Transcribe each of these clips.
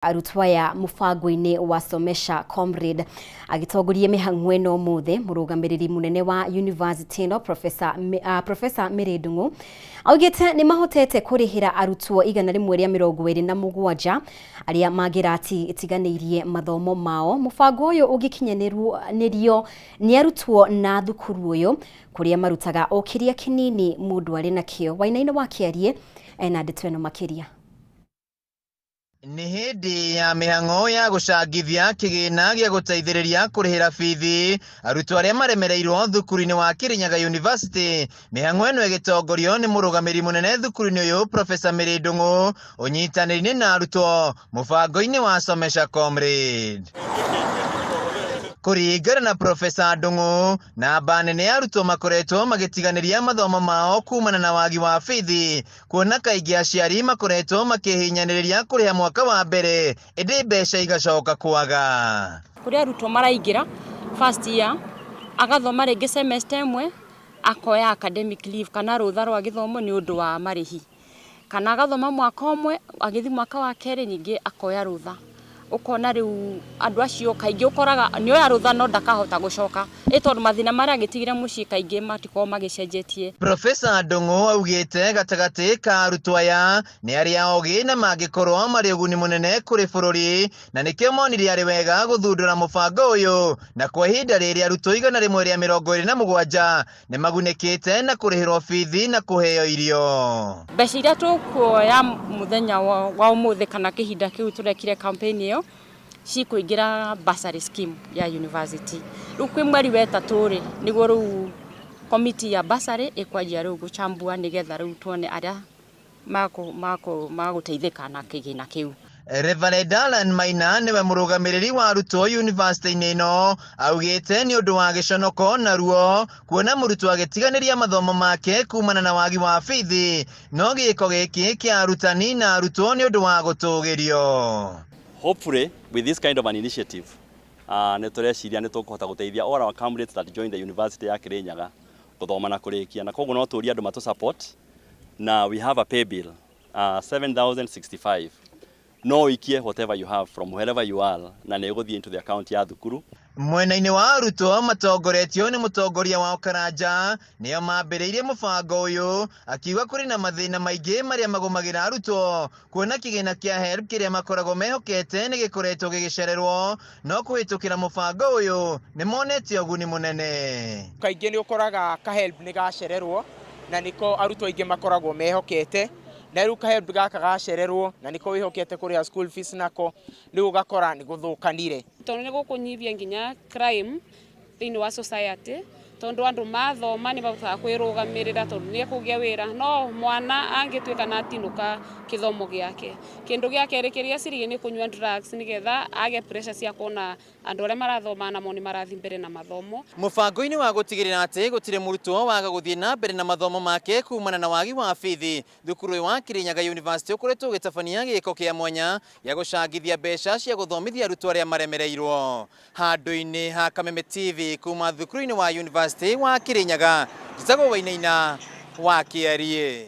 Arutwo aya mũbango-inĩ wa Somesha Comrade. Agĩtongoria mĩhang'o ĩno ũmũthĩ, mũrũgamĩrĩri mũnene wa university ĩno Professor Mary Ndung'u augĩte nĩ mahotete kũrĩhĩra arutwo 127 arĩa mangĩratiganĩirie mathomo mao. Mũbango ũyũ ũngĩkinyanĩrio nĩ arutwo na thukuru ũyũ kũrĩa marutaga o kĩrĩa kĩnini mũndũ arĩ nakĩo. Wainaina wa Kĩarie ena ndeto ĩno makĩria. Nĩ hĩndĩ ya mĩhang'o ya gũcangithia kĩgĩna gĩa gũteithĩrĩria kũrĩhĩra bithi arutwo arĩa maremereirwo thukuru-inĩ wa Kirinyaga University. Mĩhang'o ĩno ĩgĩtongorio nĩ mũrũgamĩrĩri mũnene thukuru-inĩ ũyũ Professor Mary Ndung'u ũnyitanĩri-inĩ na arutwo mũbango-inĩ wa Somesha Comrade. Kũringana na Professor Ndung'u, namba nene ya arutwo makoretwo magĩtiganĩria mathomo mao kumana na wagi wa bithi, kuona kaingĩ aciari makoretwo makĩhinyanĩrĩria kũrĩha mwaka wa mbere ĩndĩ mbeca igacoka kwaga. Kũrĩ arutwo maraingĩra first year, agathoma rĩngĩ semester ĩmwe, akoya academic leave kana rũtha rwa gĩthomo nĩ ũndũ wa marĩhi, kana agathoma mwaka ũmwe, agĩthiĩ mwaka wa kerĩ ningĩ akoya rũtha. Ũkona rĩu andũ acio kaingĩ ũkoraga nĩ oya rũtha no ndakahota gũcoka, ĩ tondũ mathĩna marĩa agĩtigire mũciĩ kaingĩ matikoragwo magĩcenjetie. Professor Ndung'u augĩte gatagatĩ ka arutwo aya nĩ arĩa ogĩ na mangĩkorwo marĩ ũguni mũnene kũrĩ bũrũri, na nĩkĩo monire arĩ wega gũthundũra mũbango ũyũ, na kwa ihinda rĩrĩ arutwo 127 nĩ magunĩkĩte na kũrĩhĩrwo bithi na kũheo irio. Mbeca iria tũkuoya mũthenya wa ũmũthĩ kana kĩhinda kĩu tũrekire campaign ĩyo cikũingĩra bursary scheme ya university. Rĩu kwĩ mweri wa ĩtatũ rĩ, nĩguo rĩu committee ya bursary ĩkwanjia rĩu gũchambua nĩgetha rĩu tuone arĩa magũteithĩka na kĩgĩna kĩu. Reverend Alan Maina nĩwe mũrũgamĩrĩri wa arutwo university-inĩ ĩno, augĩte nĩ ũndũ wa gĩconoko na ruo kuona mũrutwo agĩtiganĩria mathomo make kumana na wagi wa bithi, no gĩko gĩkĩ kĩa arutani na arutwo nĩ ũndũ wa gũtũgĩrio. Hopefully with this kind of an initiative, nĩ tũreciria nĩ tũkũhota gũteithia all our candidates that join the university ya Kirinyaga gũthoma na kũrĩkia, na koguo no tũrie andũ matũ support, na we have a pay bill 7065, no ũikie whatever you have from wherever you are, na nĩ ĩgũthiĩ into the account ya thukuru. Mwena-inĩ wa arutwo matongoretio nĩ mũtongoria wao Karanja nĩo mambĩrĩirie mũbango ũyũ, akiuga kũrĩ na mathĩna maingĩ marĩa magũmagĩra arutwo kuona kĩgĩna kĩa HELB kĩrĩa makoragwo mehokete nĩ gĩkoretwo gĩgĩcererwo, no kũhĩtũkĩra mũbango ũyũ nĩ monete ũguni mũnene. Kaingĩ nĩ ũkoraga ka HELB nĩ gacererwo, na nĩko arutwo aingĩ makoragwo mehokete, na rĩu ka HELB gaka gacererwo na nĩko wĩhokete kũrĩha school fees nako, rĩu ũgakora nĩ gũthũkanire. Tondũ nĩ gũkũnyihia nginya crime thĩinĩ wa society, tondũ andũ mathoma nĩ mahotaga kwĩrũgamĩrĩra tondũ nĩ ekũgĩa wĩra, no mwana angĩtuĩka na atinũka kĩthomo gĩake. Kĩndũ gĩa kerĩ kĩrĩa eciragia nĩ kũnyua drugs nĩgetha age pressure cia kuona andũ arĩa marathoma namo nĩ marathiĩ mbere na mathomo. Mũbango-inĩ wa gũtigĩrĩra atĩ gũtirĩ mũrutwo waga gũthiĩ na mbere na mathomo make kumana na wagi wa bithi, thukuru ũyũ wa Kirinyaga University ũkoretwo ũgĩtabania gĩko kĩa mwanya gĩa gũcangithia mbeca cia gũthomithia arutwo arĩa maremereirwo. Handũ-inĩ ha Kameme TV kuma thukuru-inĩ wa University wa Kirinyaga, njĩtagwo Wainaina wa Kĩarie.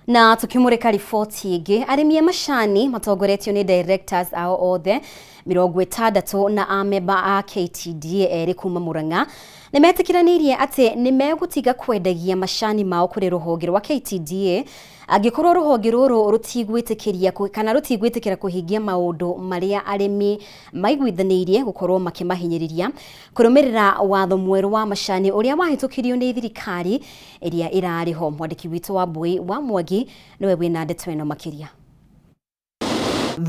Na tukimurika riboti ĩngĩ, arĩmi a macani matongoretio nĩ directors ao othe 60 na amemba a KTDA erĩ kuma Murang'a nĩ metĩkĩranĩirie atĩ nĩ megũtiga kwendagia macani mao kũrĩ rũhonge rwa KTDA angĩkorwo rũhonge rũrũ rũtigwĩtĩkĩria kana rũtigwĩtĩkĩra kũhingia maũndũ marĩa arĩmi maiguithanĩirie gũkorwo makĩmahinyĩrĩria kũrũmĩrĩra watho mwerũ wa macani ũrĩa wahĩtũkirio nĩ thirikari ĩrĩa ĩrarĩ ho. Mwandĩki witũ wa Mbui wa Mwangi nĩwe wĩna ndeto ĩno makĩria.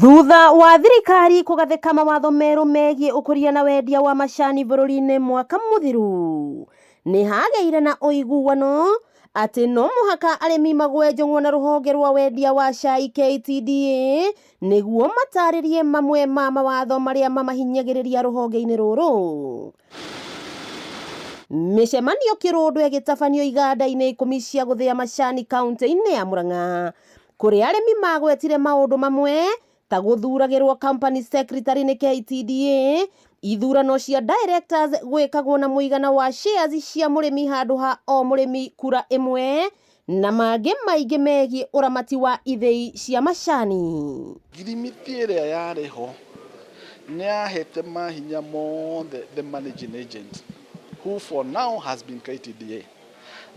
Thutha wa thirikari kũgathĩka mawatho merũ megiĩ ũkũria na wendia wa macani bũrũri-inĩ mwaka mũthiru, nĩ hagĩire na ũiguano atĩ no mũhaka arĩmi magwe njũng'wa na rũhonge rwa wendia wa cai KTDA nĩguo matarĩrie mamwe ma mawatho marĩa mamahinyagĩrĩria rũhonge-inĩ rũrũ. Mĩcemanio kĩrũndũ ĩgĩtabanio iganda-inĩ 10 cia gũthĩa macani kaunti-inĩ ya Murang'a, kũrĩa arĩmi magwetire maũndũ mamwe ta gũthuragĩrwo company secretary nĩ KTDA, ithurano cia directors gwĩkagwo na mũigana wa shares cia mũrĩmi handũ ha o mũrĩmi kura ĩmwe, Na mangĩ maingĩ megiĩ ũramati wa ithĩi cia macani. Ngirimiti ĩrĩa yarĩ ho nĩ yahete mahinya mothe the managing agent, who for now has been KTDA.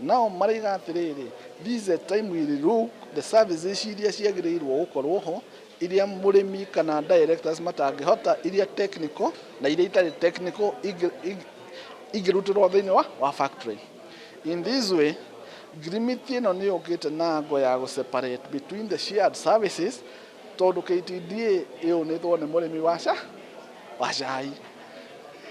Nao maraiga atĩrĩrĩ, this is a time we look the services iria ciagĩrĩirwo gũkorwo ho, iria mũrĩmi kana directors matangĩhota, iria technical na iria itarĩ technical ingĩrutĩrwo thĩinĩ wa factory. In this way, ngirimiti ĩno nĩ yũkĩte na ngo ya gũ separate between the shared services, tondũ KTDA ĩũnĩtwo nĩ mũrĩmi wa cai.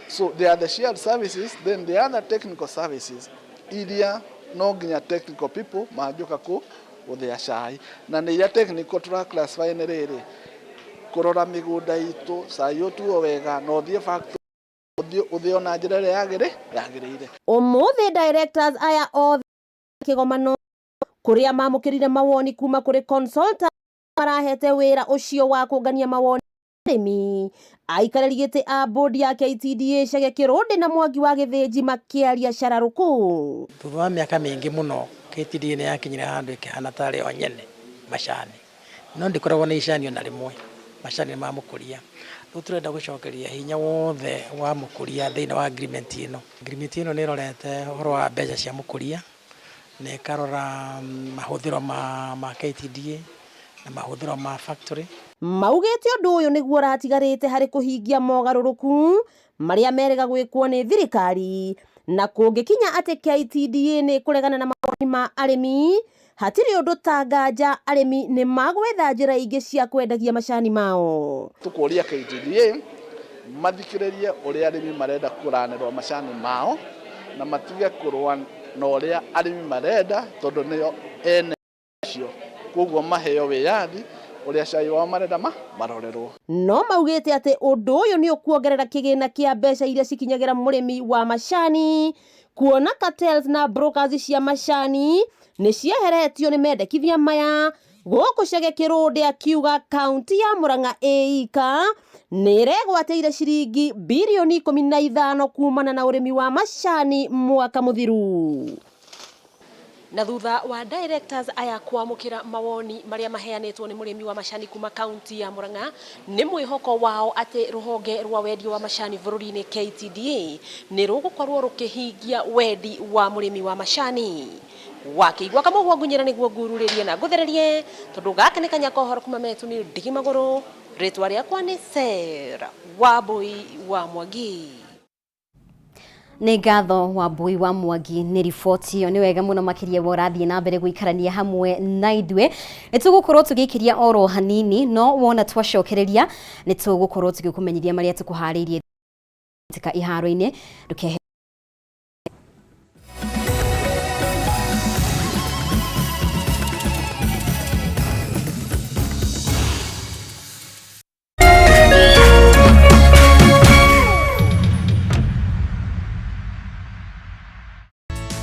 So they are the shared services, then the other technical services iria no nginya technical people mangĩũka kũ gũthĩa cai, na nĩ iria technical tũra classify nĩ rĩrĩ: kũrora mĩgũnda itũ, cai ũtuo wega na ũthiĩ factory ũthĩo na njĩra ĩrĩa yagĩrĩire. Ũmũthĩ directors aya othe kĩgomano kũrĩa mamũkĩrire mawoni kuma kũrĩ consultant marahete wĩra ũcio wa kũngania mawoni arĩmi. Aikarĩri gĩtĩ a bodi ya KTDA Chege Kĩrũndĩ na Mwangi wa Gĩthĩnji makĩaria cararũkũ. Thutha wa mĩaka mĩingĩ mũno, KTDA nĩ yakinyire handũ ĩkĩhana tarĩ o nyene macani, no ndĩkoragwo na icani ona rĩmwe. Macani nĩ ma mũkũria. Rĩu tũrenda gũcokeria hinya wothe wa mũkũria thĩinĩ wa agreement ĩno. Agreement ĩno nĩ ĩrorete ũhoro wa mbeca cia mũkũria na ĩkarora mahũthĩro ma KTDA na mahũthĩro ma factory. Maugĩte ũndũ ũyũ nĩguo ũratigarĩte harĩ kũhingia mogarũrũku marĩa merĩga gwĩkwo nĩ thirikari, na kũngĩkinya atĩ KTDA nĩ kũregana na mawoni ma arĩmi, hatirĩ ũndũ ta nganja arĩmi nĩ magwetha njĩra ingĩ cia kwendagia macani mao. Tũkũria KTDA mathikĩrĩrie ũrĩa arĩmi marenda kũranĩrwo macani mao na matige kũrũa na ũrĩa arĩmi marenda, tondũ nĩo ene acio, koguo maheo wĩyathi ũrĩa cai wao marenda marorerwo. No maugĩte atĩ ũndũ ũyũ nĩ ũkuongerera kĩgĩna kĩa mbeca iria cikinyagĩra mũrĩmi wa macani, kuona cartels na brokers cia macani nĩ cieheretio nĩ mendekithia maya. Gũkũ Chege Kĩrũndĩ akiuga kaunti ya Murang'a ĩika nĩ ĩregwatĩire ciringi birioni 15 kumana na ũrĩmi wa macani mwaka mũthiru. Na thutha wa directors aya kwamũkĩra mawoni marĩa maheanĩtwo nĩ mũrĩmi wa macani kuma kaunti ya Murang'a, nĩ mwĩhoko wao atĩ rũhonge rwa wendia wa macani bũrũri-inĩ KTDA nĩ rũgũkorwo rũkĩhingia wendi wa mũrĩmi wa macani. Wakĩigua kamũguo ngunyĩra nĩguo ngururĩrie na ngũthererie, tondũ gaka nĩ kanya kohoro kuma metu nĩ ndigi magũrũ. Rĩtwa rĩakwa nĩ Sarah Wambui wa Mwangi. Nĩ ngatho Wambui wa Mwangi nĩ riboti ĩyo. Nĩ wega mũno makĩria we ũrathiĩ na mbere gũikarania hamwe na ithuĩ. Nĩ tũgũkorwo tũgĩikĩria oro hanini, no wona twacokereria nĩ tũgũkorwo tũgĩkũmenyithia marĩa tũkũharĩirie tika iharo-inĩ. Ndũkehe.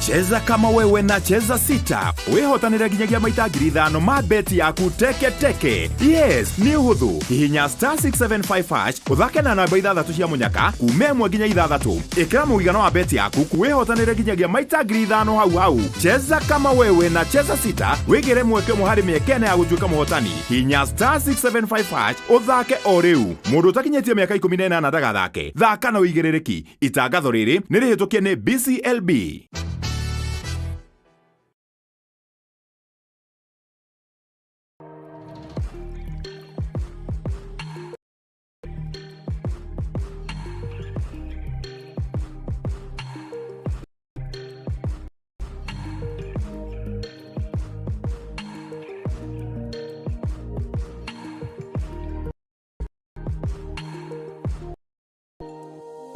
Cheza kama wewe na Cheza Sita wihotanire nginyagia maita 5,000 ma beti yaku teke teke. Yes, nĩ ũhũthũ. Hihinya *675# ũthake na namba 6 cia mũnyaka kuma 1 nginya 6. Ĩkĩra mũigana wa beti yaku wihotanire nginyagia maita 5,000 hau hau. Cheza kama wewe na Cheza Sita wĩgĩre mweke ũmwe harĩ mĩeke ĩna ya gũtuĩka mũhotani. Hihinya *675# ũthake o rĩu. Mũndũ ũtakinyĩtie mĩaka 18 ndagathake. Thaka na ũigĩrĩrĩki. Itangatho rĩrĩ nĩ rĩhĩtũkie nĩ BCLB.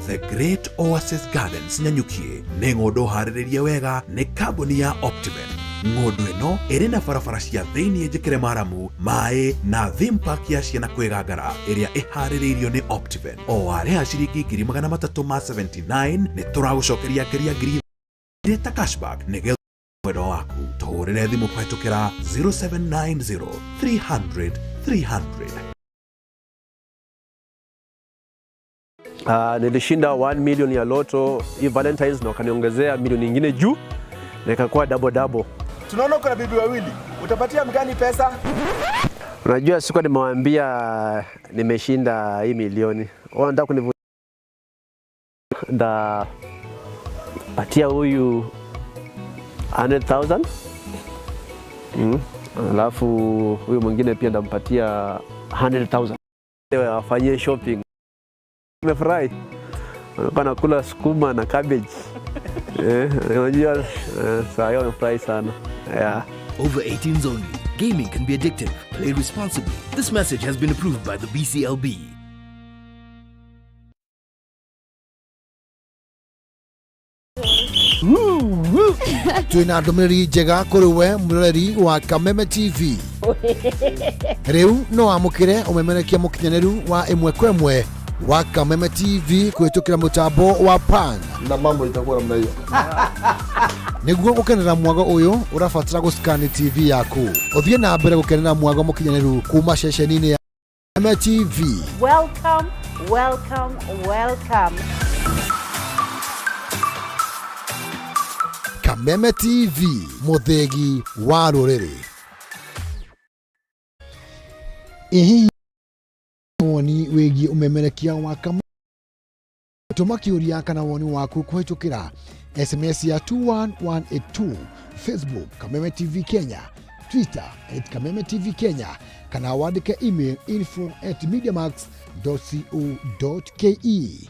The Great Oasis Gardens Nanyuki nĩ ng'ũndũ harĩrĩrie wega nĩ kambuni ya Optiven. Ng'ũndũ ĩno ĩrĩ na barabara cia thĩinĩ njĩkĩre maramu, maĩ na theme park ya ciana kwĩgangara ĩrĩa ĩharĩrĩirio nĩ Optiven. O warĩha ciringi 379,000 nĩ tũragũcokeria ngeria 2,000 ta cashback nĩgetha mwendwa waku. Tũhũrĩre thimũ kũhetũkĩra 0790 300 300. Nilishinda 1 million ya loto hii Valentines na wakaniongezea milioni nyingine juu na ikakuwa double double. Tunaona kuna bibi wawili, utapatia mgani pesa? Unajua siku nimewaambia nimeshinda hii milioni. Wao wanataka kunivu nda patia huyu 100,000. Alafu huyu mwingine pia ndampatia 100,000. Wafanyie shopping. Nimefurahi. Walikuwa nakula sukuma na cabbage. Unajua saa hiyo wamefurahi sana. Yeah. Over 18s only. Gaming can be addictive. Play responsibly. This message has been approved by the BCLB. Twina ndũmĩrĩri njega kũrĩ we mwĩroreri wa Kameme TV. Rĩu no wamũkĩre ũmemerekia mũkinyanĩru wa ĩmwe kwa ĩmwe wa Kameme TV kũhĩtũkĩra mũtambo wa PAN na mambo itakuwa namna hiyo. Nĩguo gũkenera mwago ũyũ ũrabatara gũscan TV yaku ũthiĩ na mbere gũkenera mwago mũkinyanĩru kuma ceceni-inĩ ya Kameme TV. Welcome, welcome, welcome. Kameme TV, mũthĩgi wa rũrĩrĩ. Ĩ hihi woni wĩgiĩ ũmemerekia wa Kameme? Tũma kĩũria kana woni waku kũhĩtũkĩra SMS ya 21182, Facebook Kameme TV Kenya, Twitter @Kameme TV Kenya, kana wandĩke email info@mediamax.co.ke.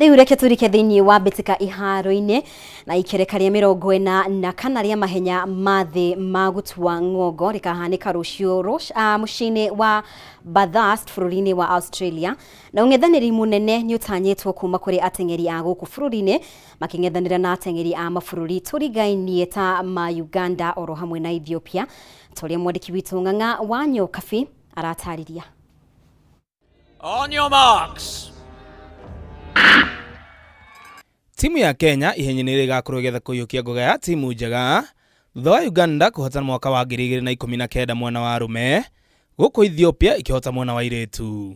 Rĩu reke turike thĩinĩ wa mbĩtĩka iharo-inĩ na ikereka rĩa 44 rĩa mahenya ma thĩ ma gũtua ng'ongo rĩkahanĩka rũciũ mũciĩ-inĩ wa Bathurst bũrũri-inĩ wa Australia, na ũng'ethanĩri mũnene nĩ ũtanyĩtwo kuma kũrĩ ateng'eri a gũkũ bũrũri-inĩ makĩng'ethanĩra na ateng'eri a mabũrũri tũrigainie ta ma Uganda oro hamwe na Ethiopia, ta ũrĩa mwandĩki witũ Ng'ang'a wa Nyokabi aratarĩria. On your marks. Timu ya Kenya ihenya-inĩ rĩgakorwo ĩgĩetha kũiyũkia ngoga ya timu njega thutha wa Uganda kũhotana mwaka wa 2019 mwena wa arũme, gũkũ Ethiopia ĩkĩhota mwena wa airĩtu.